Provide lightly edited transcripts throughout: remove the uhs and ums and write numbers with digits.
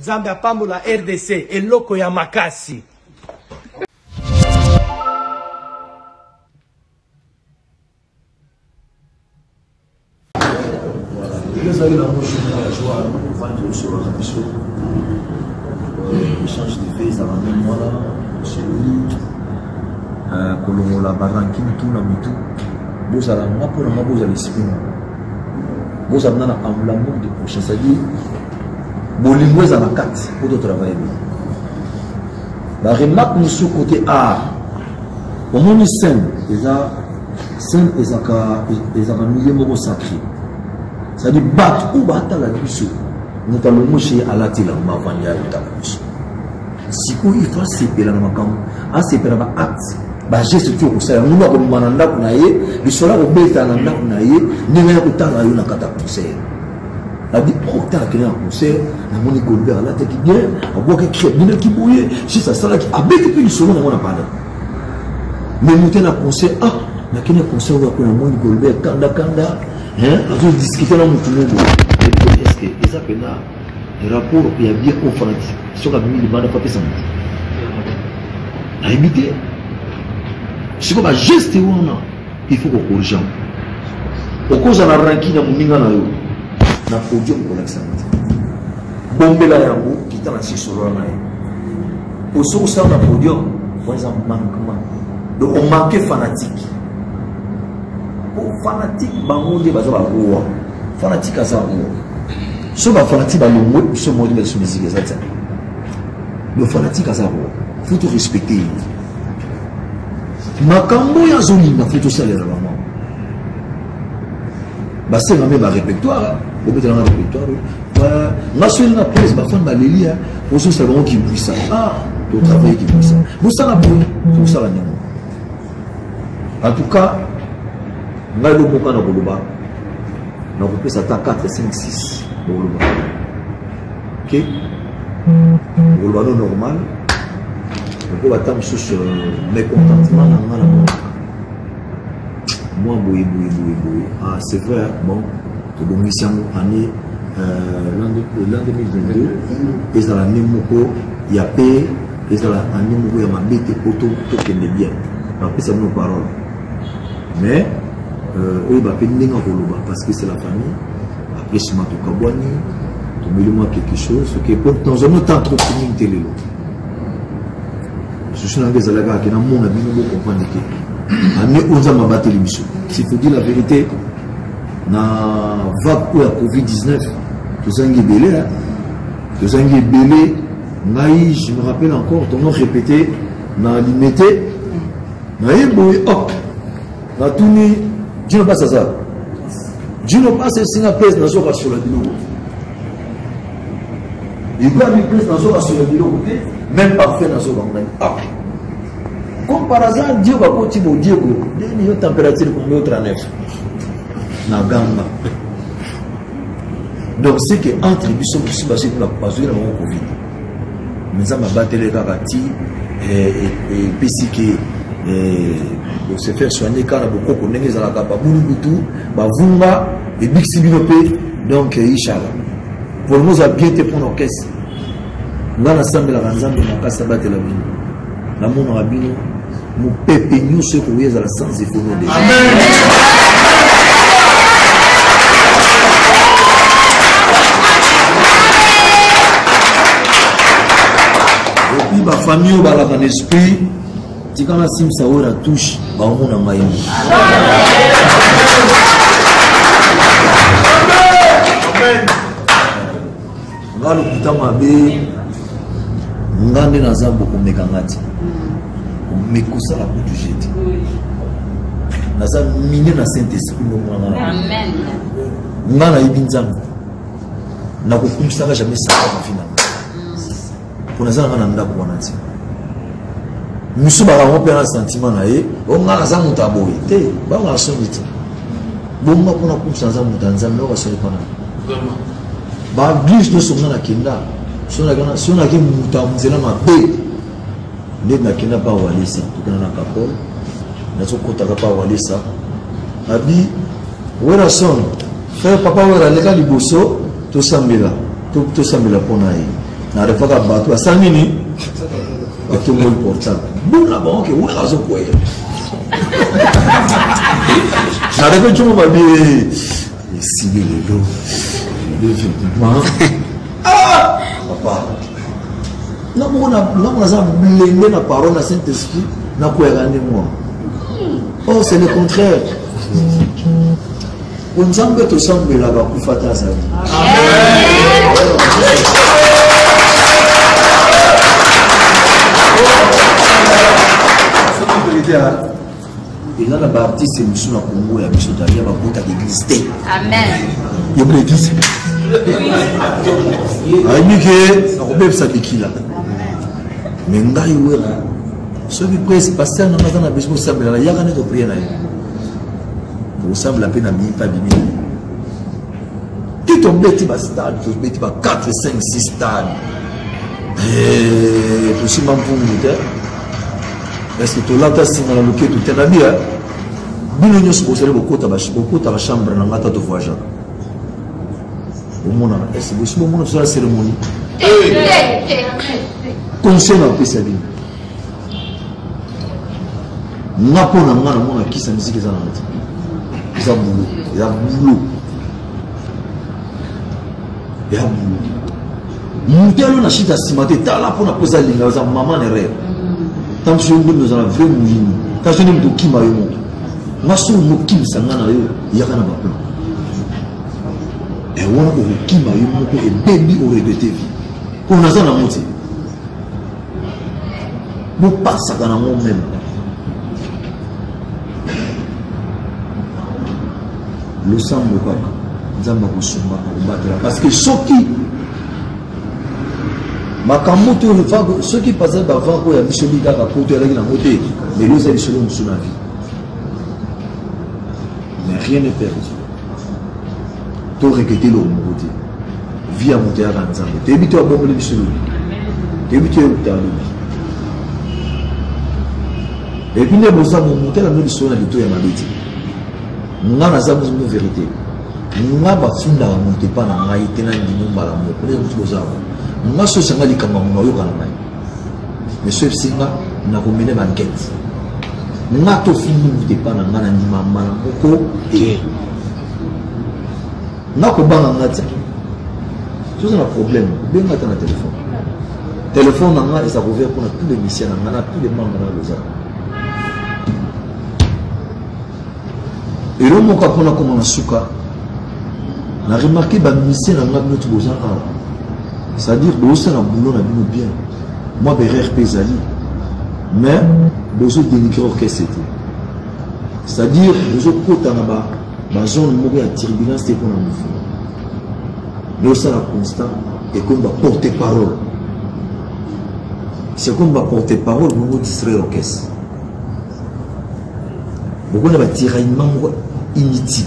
Nzambe apambola RDC eloko ya makasi. Ezali na ngo jour ya joie ovandi osolola na biso échange de fait ezalaka ndenge wana osololi kolongola barankine tout na mitu bozala nga mpo na nga bozala esprit moko bozala nga na l'amour de prochain c'est-à-dire bolingo eza na kati mpo totravaille bien baremarque mosusu côté art omoni scène eza scène ezaka ezaka milieu moko sacré c'est-à-dire bato oyo batala biso moto alongoshi ye alati elamba avandi ya kotala biso sikoyo il faut asepela na makambo asepela ba acte bageste ti okosala yango nde akobima na ndako na ye lisolo akobeta na ndako na ye ndenge ya kotala yo na kati ya concert abi oh tala kende na concert namoni golbert alataki bien abwaki cri abinaki boye juste asalaki abeti mpe lisolo nango na palais mais moto na concert ah nakende concert oyo ako namoni golbert kanda kanda azodiscute na motu moko est ce que eza mpena rapport ya bien oyo fanatique soki abimi libanda fo apesa motu nayebi te sikoyo bageste wana il faut kokorige yango okozala rankine ya moninga na yo na podium kolakisa yango te bombela yango kita na sisolola na ye po soki osala na podium wana eza manquement donc omanke fanatique po fanatique bango nde baza baroi fanatique aza roi soki bafanatique balongwe biso moko te biso miziki eza te le fanatique aza roi faut to respecter ye makambo oyo azolinga fo tosalela bango basenga mpe barepertoire bobetelanga repertoire nga soki nga prese bafani baleli ozosala bango kibwisa ah totravaille kibwisa bosala boye tosala ndenge en tout cas ngai lo moko na koloba nakopesa ata 4 5 6 bokoloba ok bokoloba no normal okoba ata mosusu euh, mécontentement na ngai namonaka mwa boye boye boye boye ah c'est vrai bon tobongisi yango année euh, l'an 2022 ezala nde moko ya pe ezala année moko ya mabe te mpo tokende bien napesa bino parole mais euh, oyeba mpe ndenge akoloba parce que c'est la famille après nsima tokabwani tomeli mwa quelque chose oke mpo tozwami temps trop mingi te lelo susi na ngai ezalaka kaka namona bino bocomprendre ke année oyo nzambe abateli biso s'il faut dire la vérité na vague oyo ya covid 19 tozangi ebele tozangi ebele ngai je me rappelle encore tono répété na limete naye boye op natuni jino pasi aza jino pasi esinga place nazoka sola biloko ekwami place nazoka sola biloko te même parfait nazoka ngai ah comme par hasard diego akoti bo diego ndeni yo température combien 39 na gamba donc c'est que entre biso mosusu bazwi na bango covid mais nzambe abateli kaka ti epesi ke se faire soigner kaka na bokoko ndenge ezalaka babulukutu bavunga ebikisi bino mpe donc ishala volume oza bien te mpona orchestre ngai nasambelaka nzambe makasi abatela bino namonaka bino mopepe nyonso ekoya ezala sans effet no deja epuis bafamille oyo balaka na esprit tika nasimisa oyo na touche baomona ngai nga lokuta mabe nga nde naza bokomeka nga te komeka osala kutu je te naza mine na saint esprit ndongo na nga nga nayebi nzambe nakokumisaka jamais saka na vi na nga mpo naza nanga na ndako wana te mosusu bakango mpe na sentiment na ye o nga naza moto ya boye te bango asoni te bonga mpo nakumisa naza moto ya nzambe oyo asoni mpona baeglise nyonso nga nakenda so nake moto ya nzela mabe nde nakenda pa walesa tokenda na kapol nazokotaka pa walesa abi werason frère papa wera aleka liboso tosambela tosambela mpo na ye. Na rêvaka bato asala nini? Batomboli portable. Bula bango ke wera azokweya. Na rêve ntongo babi esili lelo. Effectivement. Ah! Papa. Nga moko na nga moko naza blende na parole na Saint-Esprit nakweyaka nde mwa. Oh, c'est le contraire. Po Nzambe tosambelaka akufa te azali. Eza na baartiste mosusu na Congo ya biso tabia bakotaka église te. Amen. Yebona église. Ayebi ke akobebisa bikila. Mais ngai wera soki presse pasteur nanga aza na besoin kosambela yaka nde toprie na ye. Bosambela mpe na mipa bimi ti tobeti ba stade, tobeti ba 4 5 6 stade, tosimba mpungu te, parce que tolata singa na loketu te. Na bia bino nyonso bozali bokota bokota ba chambre na nga ata tovoyageaka, omonaka ese bosi bomona tosala cérémonie. Conseil na opesa bino, nga mpo na nga namona kisa miziki eza nanga te, eza bulo, eza bulo, eza bulo. Moto alo na shita nsima te, tala mpona mpo eza linga, oza mama na erreur. Ntango soki nde ozala vrai moyini, ntango soki nde moto okima yo moko, nga soki mokimisa nga na yo, yaka na baplan e wana okokima yo moko, ebebi, oregrete vie mpo naza nango te. Bopasaka nango meme losambo kaka, Nzambe akosunga, akobatela, parce que soki makambo to soki pasali bavant oyo ya biso bi kaka poto ezalaki nango te, lelo eza lisolo mosusu na vie. Mais rien n'est perdu, to regrete eloko moko te. Vie ya moto eyaka Nzambe, toyebi te abongoli biso lobi, toyebi te euta lobi. Epuis nde boza moto na bino lisolo na lito ya mabe te. Nga naza mo vérité, nga bafundaka moto epa na ngai te, na ndimo mbala moko nde moto boza yango. Nga so esanga likambo ya mono ayoka na ngai, mais so efisi nga nakomene bankete. Nga tofundi moto epa na nga, na ndima mbala moko te. Nga kobanga nga te, soza na problème obenga ata na telefone. Telefone na nga eza ouvert mpona tous les missions na nga na tous les membres na boza. Elo moko mpona koma na suka, na remarke bamisien na nga bino ti boza awa, c'est-à-dire bozosala boulot na bino bien, mwa berere mpe ezali, mais bozo dénigre orchestre te, c'est-à-dire bozokota na ba bazone moko ya turbulence te mpona mouvement. Mais osala constat, ekomi ba porte parole, c'est comme ba porte parole bongo distraire orchestre, bokona ba tiraillement moko inutile.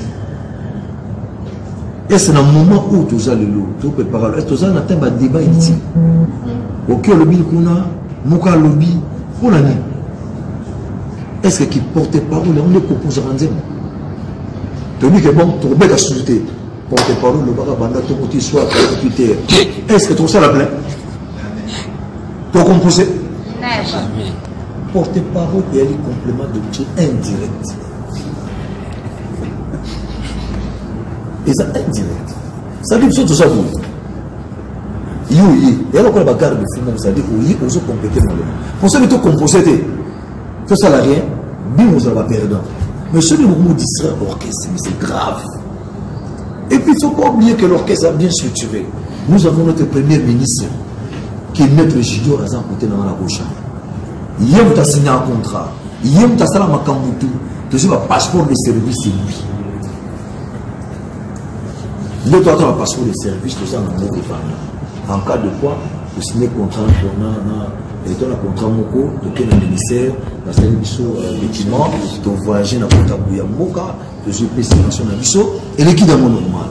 Est-ce na moment oyo toza lelo, toprépara est toza na temps ba débat inutile? Oke olobi kuna, moko alobi mpona nini? Est-ce que ki porte parole yango nde koposaka nzembo? Toyebi ke bon, tokobeta susu te. Porte parole olobaka banda tongo ti soir 48 heures, est-ce que tokosala plein, tokompose? Porte parole eyali complément d'objet indirect, eza indirect, c'est-à-dire biso toza boye, yo oye eya lokola bagarde fou moko, c'est-à-dire oye ozokomplete maloba po soki tocompose te, tosala rien, bino ozala baperdant. Mais soki bokomo distraire orchestre, mais c'est grave. Et puis il faut pas oublier que l'orchestre a bien structuré. Nous avons notre premier ministre qui est maître Junior, aza côté na na gauche, ye moto asigne un contrat, ye moto asala makambo tu, tozwi ba passeport de service, c'est lui nde toata ba passeport de service, toza na yango evanda en cas de quoi tosigne contrat na eto na contrat moko, toke na ministère, basali biso document, tovoyage na kota ya mboka, tozwi mpe subvention na biso, eleki dango normal.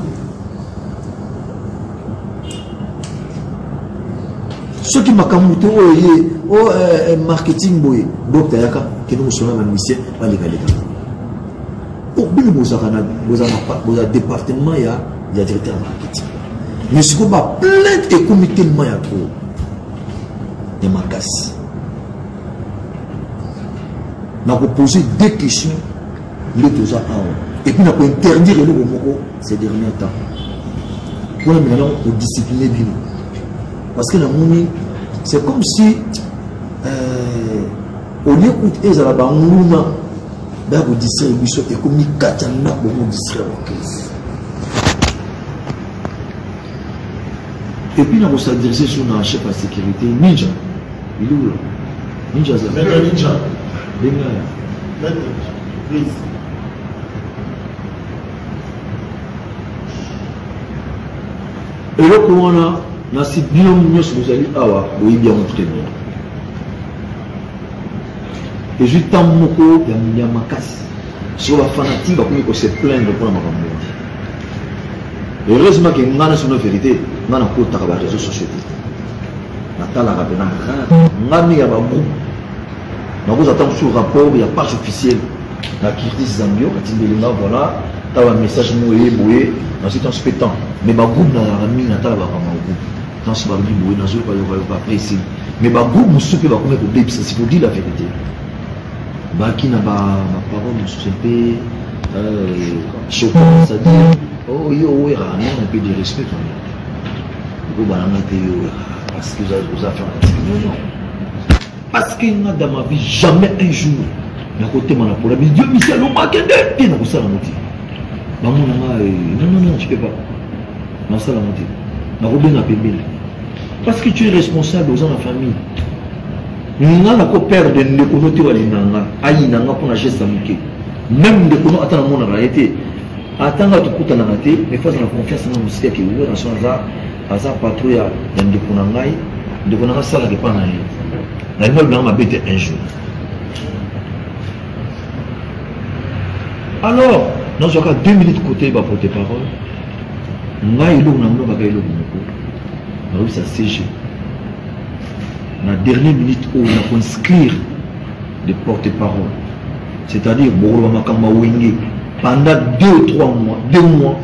Soki makambo te oyo ye o marketing boye, docteur yaka kende kosona na musicien balekaleka. O bino bozalaka na bozala département ya directeur ya marketing, mais sikoyo baplainte ekomi tellement ya trop. ya makasi. Nakopose deux questions nde toza awa et puis nakointerdire eloko moko ces derniers temps mpona mina na kodiscipline bino parce que namoni c'est comme si euh, au lieu kutu ezala banguna baya kodistraire biso ekomi kati ya ndako bongo distraire orchestre. Et puis nakosadresse sur na chef ya sécurité ninja ilula ninja aza ninja benga please. Eloko wana nasi bino nyonso bozali awa boyebi yango très bien. Ezwi ntango moko ya makasi siko bafanatike bakomi kose plaindre mpona makambo wana. Heureusement ke ngai nasono vérité, ngai nakotaka ba réseaux sociaux te, natalaka mpena rare ngai mingi ya bagroupe nakozwa ata mosusu rapport ya page officielle na Kirtis Zambio atindeli nga, voilà ta ba message moko eye boye, nazwi ntango mpe temps. Mais bagroupe nazalaka mingi natala bakambo ya groupe ntanso balobi boye, nazoyoka yoka yoka après esili. Mais bagroupe mosusu mpe bakomi kobebisa, c'est pour dire la vérité, baki na baparole mosusu mpe choquant, c'est-à-dire oh yo wera non, un peu de respect quand même, okobalanga te yo wera parce que oza fanatique. Non, non, parce que nga dans ma vie jamais un jour nakotema na pola Dieu misi alobaki nde te nakosala yango te. Bamona nga non, non, non, tu peux pas, nasala yango te, nakobenga pembeni parce que tu es responsable, oza na famille. Nga nakoperdre ndeko no te walinga nga ayina nga mpona geste ya moke. Même ndeko no ata namonaka ye te, ata nga tokutanaka te, mais faut azala confiance nga mosika ke Werrason aza aza patron ya ndeko na ngai, ndeko na ngai asalaka epa na ye, nalingi alobelanga mabe te un jour. Alors nazwaka 2 minutes côté ba porte parole ngai, eloko na ngai eloko moko nakoyebisa CG na dernière minute oyo nakoinscrire de porte parole, c'est-à-dire bokoloba makambo ya Wenge pendant 2 ou 3 mois, 2 mois,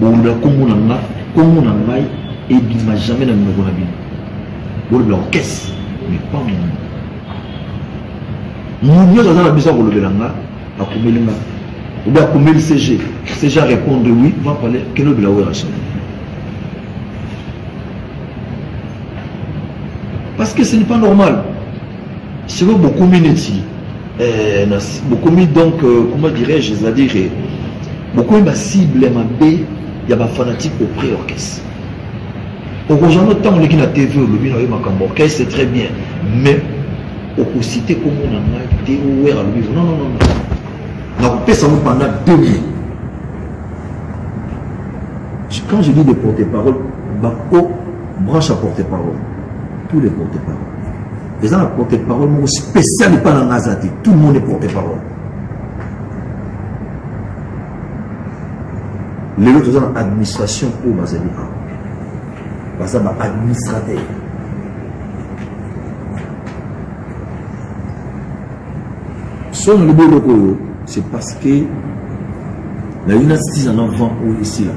bokoloba kombo na nga, kombo na ngai ebima jamais na minoko na bino. Bolobela orchestre mais pas mon nom. Moto nyonso aza na biso akolobela nga, akomeli nga ou bien akomeli CG, CG a répondre oui, va parler kelobela Werrason parce que ce n'est pas normal. Sikoyo bokomi neti bokomi donc comment dirais-je, c'est-à-dire bokomi bacible ya mabe ya bafanatique auprès orchestre. Okozwa ntango oleki na TV olobi na yo makambo orchestre, c'est très bien, mais okosite kombo na ngai te Wera alobi non, non, non, non, nakopesa yango pendant 2 mois. Quand je dis de porte-parole, bako branche à porte-parole, tous les porte-parole eza na porte-parole moko spécial epa na ngai aza te, tout le monde est porte-parole. Lelo toza na administration oyo bazali awa, baza ba administrateur. So nalobi eloko oyo, c'est parce que nalingi nasisa na vent oyo esila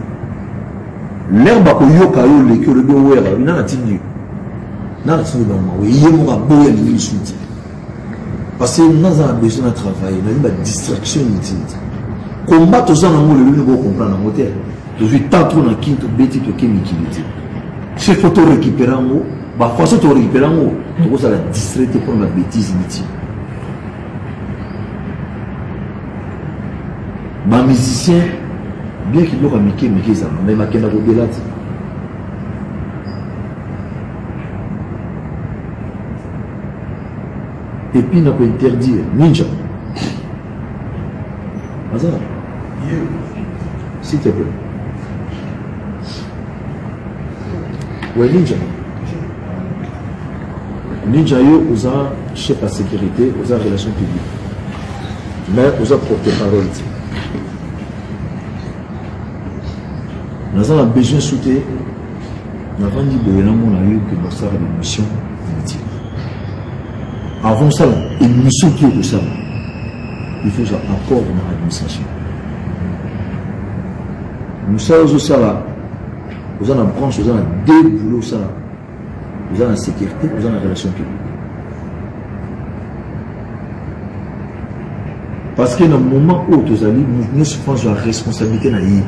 l'heure bakoyoka yo oleki olobi owera na natindi yo na natindi bango ye moko aboyi alingi lisusu te parce que naza na besoin na travailler, nalingi ba distraction inutile te. Combat toza nango lelo bino bocomprendre yango te, tozwi temps trop na kini tobeti toke mikili te, se faut torécupérer yango, bafaçon torécupérer yango, tokozala distrait te mpona babétise inutile. Bamusicien bien que biloko ya mike mike ezala mais bakenda kodela te. Et puis na kointerdire ninja aza s'il te plaît. Ouais, ninja, ninja yo oza chef ya sécurité, oza relation publique, mais oza porte-parole te. Naza na besoin su te navandi boye namona yo ke bosala baémission inutile. Avant osala émission ki okosala, il faut ozwa accord na administration. Mosala ozosala, oza na branche, oza na deux boulot osala. Oza na sécurité, oza na relation publique. Parce que na moment oyo tozali, moto nyonso fo azwa responsabilité na ye.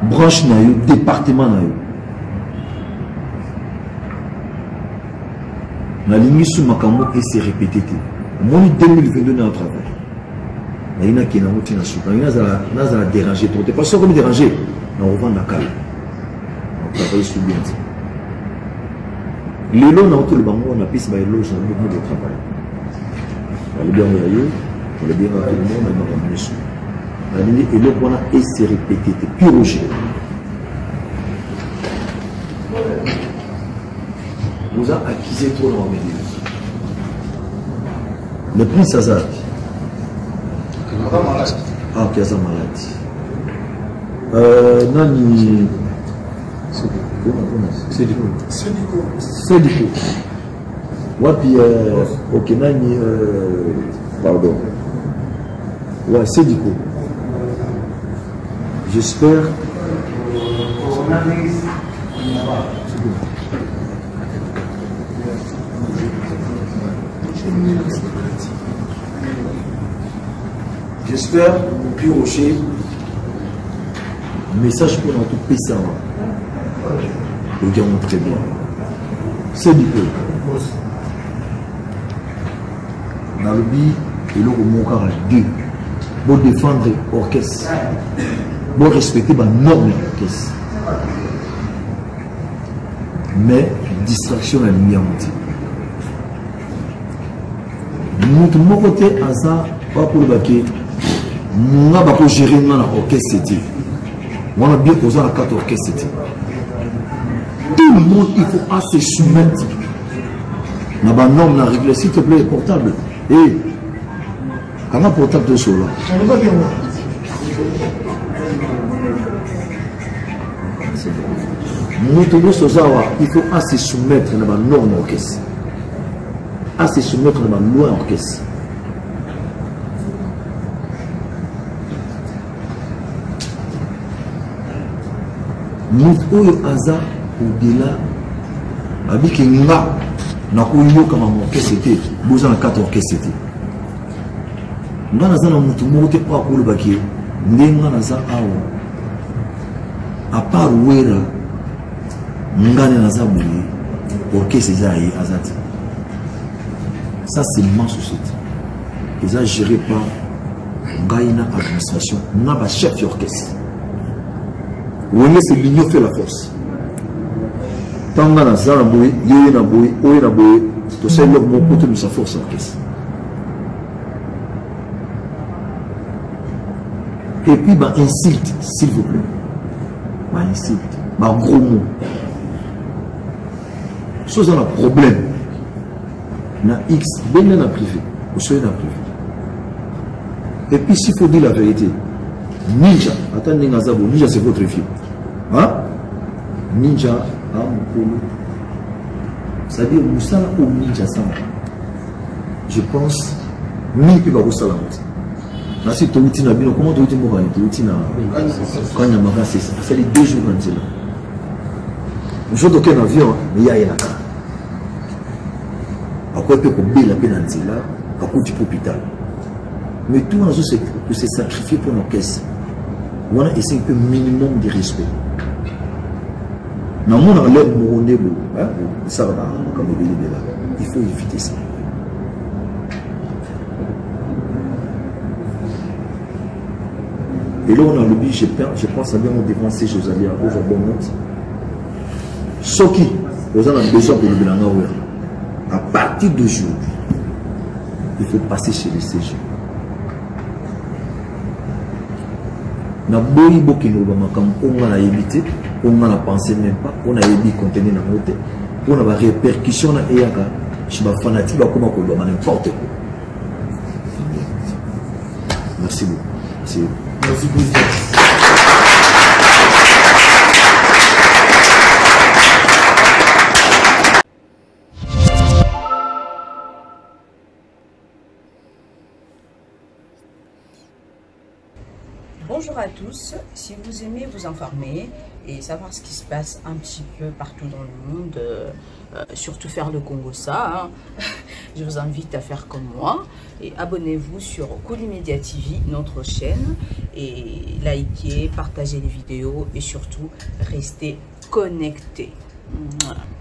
Branche na yo, département na yo. Nalingi su makambo ese répété te. Omoni 2022 na travail. Nalingi nakende yango ntina suka. Nalingi nazala déranger trop te. Parce que soki okomi déranger, nakovanda kala. Nakotravaille su bien te. Lelo naotoloba yango napesi ba éloge na bino de travail. Nalobi yango ya yo, nalobi yango ya tout le monde, nalobi makambo nyonso. Nalingi eloko wana ese répété te. Pire Roger. Oza accusé trop na bamedele. Le prince aza Ah, ok, aza malade. Euh, nani Sediko. Sediko. Wapi euh, ok nani euh, pardon. Ouais, Sediko. J'espère. J'espère, Puis Rocher, message pour notre pesa oyango très bien. C'est du peu. Nalobi eloko moko kaka deux. Bo défendre orchestre. Bo respecter ba normes ya orchestre. Mais distraction na lingi yango te. Moto moko te aza bakoloba ke nga bakogere nga na orchestre te. Wana bien oza na kati orchestre te. Tout le monde il faut à se soumettre na ba normes na règle s'il te plaît portable. Eh kanga portable tosola. Moto nyonso oza awa il faut à se soumettre na ba normes orchestre. À se soumettre na ba loi orchestre. Moto oyo aza au-delà abiki nga nakoyoka mama orchestre te, boza na kati orchestre te. Nga naza na moto moko te oyo akolobaki nde nga naza awa à part Wera nga nde naza boye orchestre eza ya ye aza te. Ça c'est ma société. Eza géré par ngai na administration na ba chef ya orchestre. Wenge c'est l'union fait la force. Ntango nga naza na boye, ye ye na boye, oye na boye, tosali eloko moko po tobimisa force ya orchestre. Et puis ba insulte, s'il vous plaît. Ba insulte, ba gros mots. So oza na problème na X, benga na privé, osoyi na privé. Et puis s'il faut dire la vérité, Ninja, ata ndenge aza bo, Ninja c'est votre vieux. Hein? Ninja a mokolo. C'est-à-dire mosala oyo Ninja asala. Je pense mingi mpe bakosala yango te. Nasi touti na bino, comment touti mboka nini? Touti na Kanyama Kasese. Asali 2 jours na nzela. Mosusu tokei na avion, mais ye aye na car. Akoki mpe kobela mpe na nzela, akuti mpe hôpital. Mais tout wana azo se sacrifier mpo na orchestre. Wana esengi mpe minimum de respect. Namonaka lere moko nde boye, esalaka makambo ebele ebele. Il faut éviter ça. Et là, on a le je pense à bien mon défense, Josali, à cause de bonne note. Soki, vous en avez besoin pour le bilan, à partir d'aujourd'hui, il faut passer chez les CG. Na boyi bokende koloba makambo oyo nga nayebi te, oyo nga na pense même pas, oyo nayebi contenu na yango te, mpo na ba répercussions na eyaka chez ba fanatiques bakoma koloba ma n'importe quoi. Merci beaucoup. Merci. Merci président. Bonjour à tous, si vous aimez vous informer Et savoir ce qui se passe un petit peu partout dans le monde, euh, euh, surtout faire le kongossa, hein. Je vous invite à faire comme moi et abonnez-vous sur Kuli Media TV, notre chaîne, et likez, partagez les vidéos et surtout restez connectés. Mouah.